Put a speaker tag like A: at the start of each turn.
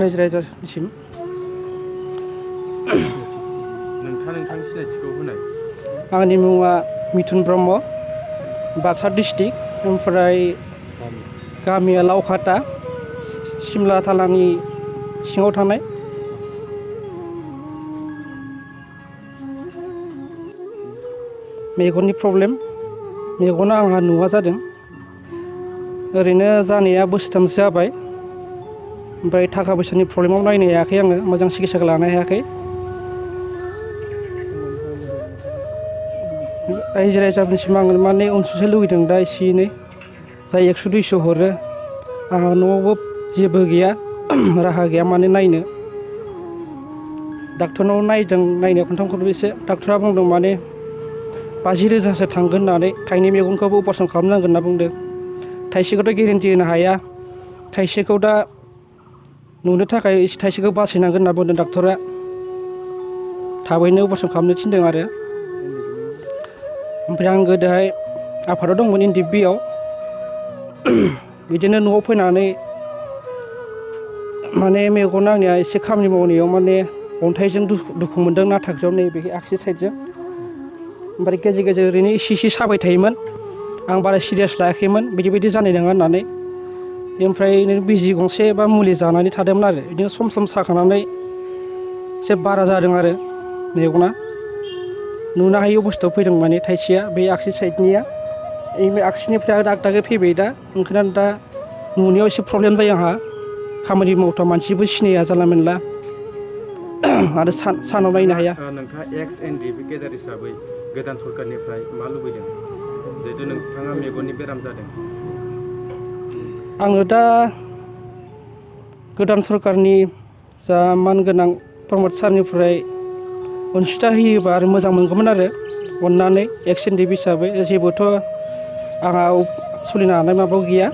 A: रायजो राजानिसिम
B: नोंथांनि सिनायथिखौ होनाय।
A: आंनि मुङा मिथुन ब्रह्म, बाक्सा डिस्ट्रिक्ट, ओमफ्राय गामिया लावखाता, सिमला थालानि सिङाव थानाय। मेगननि प्रब्लेम, मेगना आंहा नुवा जादों। ओरैनो जानाया बोसोरथामसो जाबाय। ओमफ्राय थाखा फैसानि प्रब्लेमाव नायनो हायाखै आङो, मोजां सिकित्साखौ लानो हायाखै। रायजो राजाफोरनिसिम आङो माने अनसुंथाइ लुगैदों दा एसे एनै, जाय 100-200 हरो। आंहा न'आवबो जेबो गैया, राहा गैया माने नायनो। डाक्टरनाव नायदों, नायनाया खनथाम खनब्रैसो। डाक्टरा बुंदों माने 50,000सो थांगोन होननानै, थाइनै मेगनखौबो अपारेसन खालामनांगोन होनना बुंदों। थाइसेखौथ' गेरेन्टि होनो हाया, थाइसेखौ दा नुनो थाखाय थाइसेखौ बासायनांगोन होनना बुंदों डाक्टरा। थाबैनो अपारेसन खालामनो थिनदों आरो। ओमफ्राय आं गोदोहाय आफादाव दंमोन एन.द.आव। बिदिनो न'आव फैनानै माने मेगना आंनिया एसे खामानि मावनायाव माने अन्थाइजों दुखु मोन्दों नाथाखजों, नैबे आगसि साइडजों। ओमफ्राय गेजेर गेजेर ओरैनो इसे साबाय थायोमोन। आं बारा सिरियास लायाखैमोन, बिदि जानाय नङा होननानै। ओमफ्राय बिजि गंसे बा मुलि जानानै थादोंमोन आरो। बिदिनो सम सम साखांनानै एसे बारा जादों आरो मेगना। नुनो हायि अबस्थायाव फैदों माने थाइसेया, बे आगसि साइडनिया। आगसिनिफ्राय दाग दागै फैबाय दा, ओंखायनो दा नुनायाव एसे प्रब्लेम जायो आंहा। खामानि मावथाव मानसिबो सिनाया जानला मोनला, आरो सानाव नायनो हाया।
B: नोंथाङा एन.द केडार हिसाबै गोदान सरकारनिफ्राय मा लुबैदों, जिहेतु नोंथाङा मेगननि बेराम जादों?
A: आङो दा गोदान सरकारनि जा मानगोनां प्रमद सारनिफ्राय अनसुंथाइ होयोबा आरो मोजां मोनगौमोन आरो, अननानै एन.द हिसाबै। जेबोथ' आंहा सोलिनो हानाय माबायाव गैया।